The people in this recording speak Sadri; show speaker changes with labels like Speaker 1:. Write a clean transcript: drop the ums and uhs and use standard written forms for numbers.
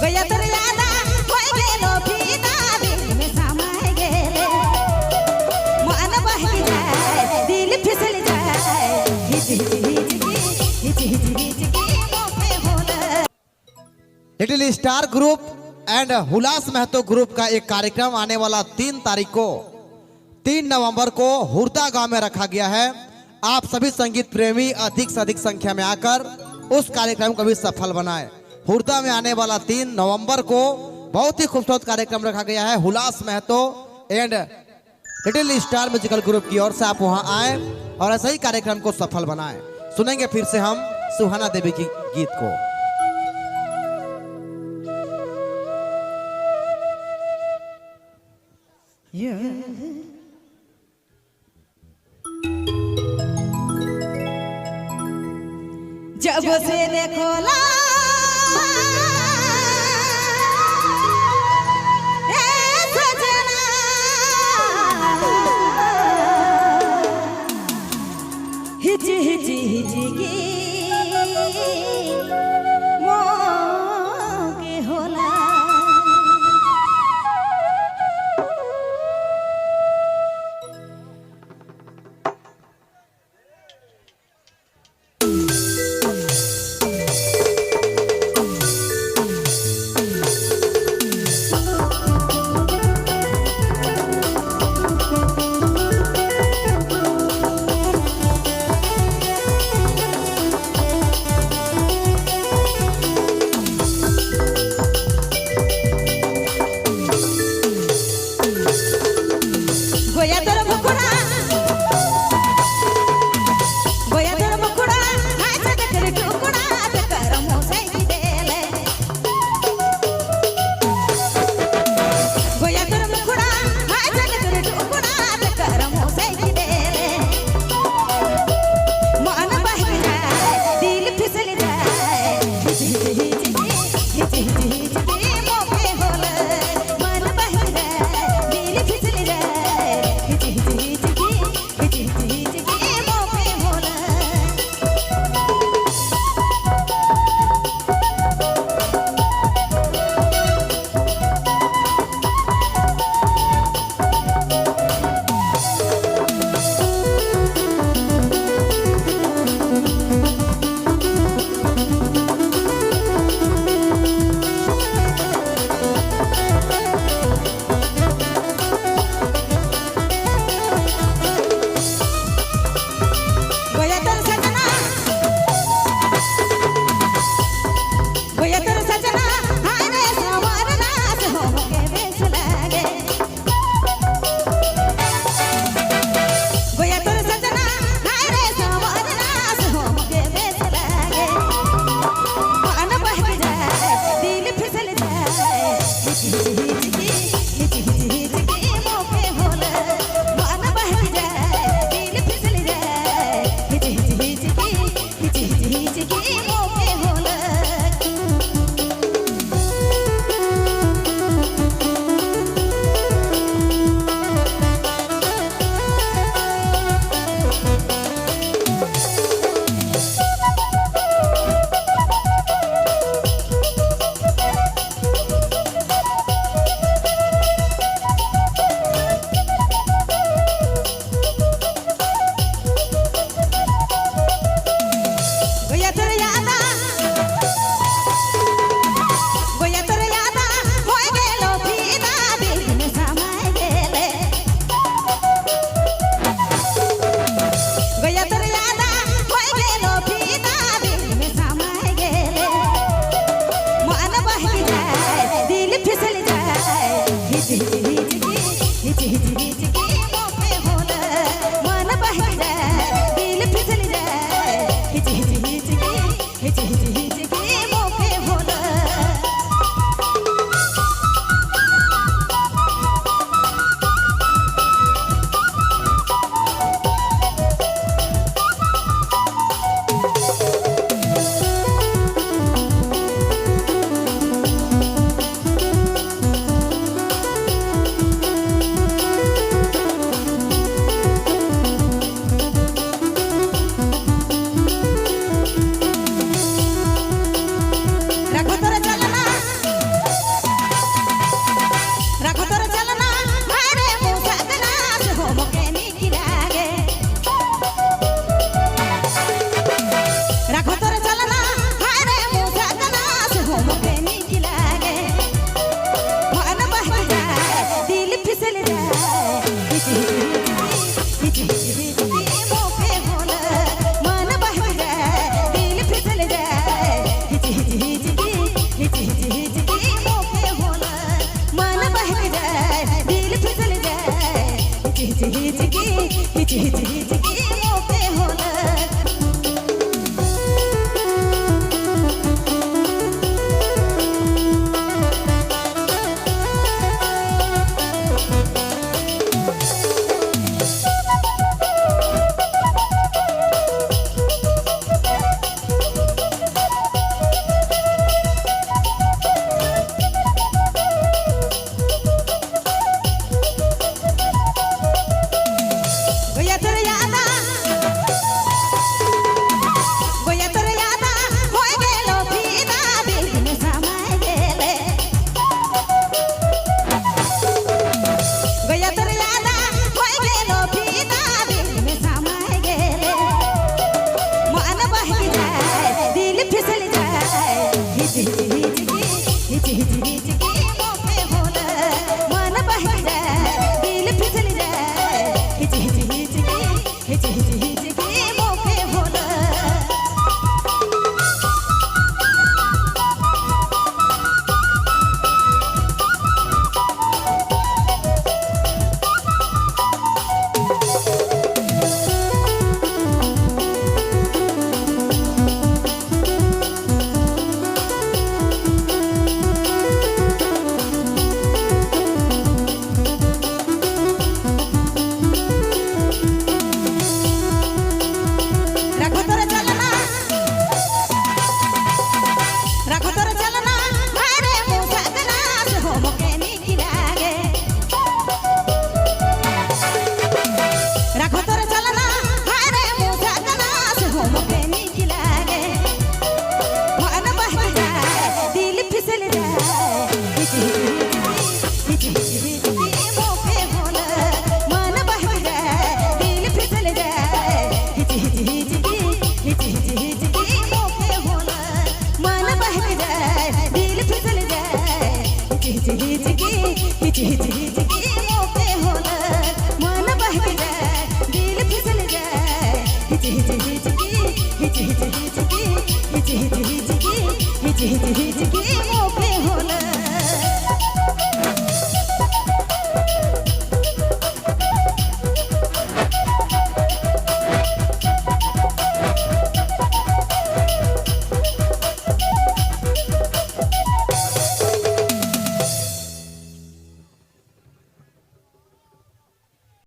Speaker 1: गया तर यादा होय गेलो फिदा, दिल में समाय गेले। मन बहक जाए, दिल फिसल जाए, हिच हिच हिचकी, हिच हिच हिचकी मोके होला।
Speaker 2: Little star group and Hulas Mahato group का एक कार्यक्रम आने वाला 3 तारीख को, 3 नवंबर को हुरदा गांव में रखा गया है। आप सभी संगीत प्रेमी अधिक से अधिक संख्या में आकर उस कार्यक्रम को भी सफल बनाएं। हुरदा में आने वाला 3 नवंबर को बहुत ही खूबसूरत कार्यक्रम रखा गया है। हुलास Mahato and little star musical group की ओर से आप वहां आए और ऐसे ही कार्यक्रम को सफल बनाएं। सुनेंगे फिर से हम सुहाना देवी की गीत को।
Speaker 1: जब से देखो ला ए सजना, हिच हिच हिचकी मोके होला। मोके नीक लागे। मन बहक जाए, दिल फिसल जाए, hitch hitch hitch hitch hitch मोके होला। मन बहक जाए, दिल फिसल जाए, hitch hitch hitch hitch hitch hitch मोके होला। मन बहक जाए, दिल फिसल जाए, hitch hitch hitch hitch hitch hitch.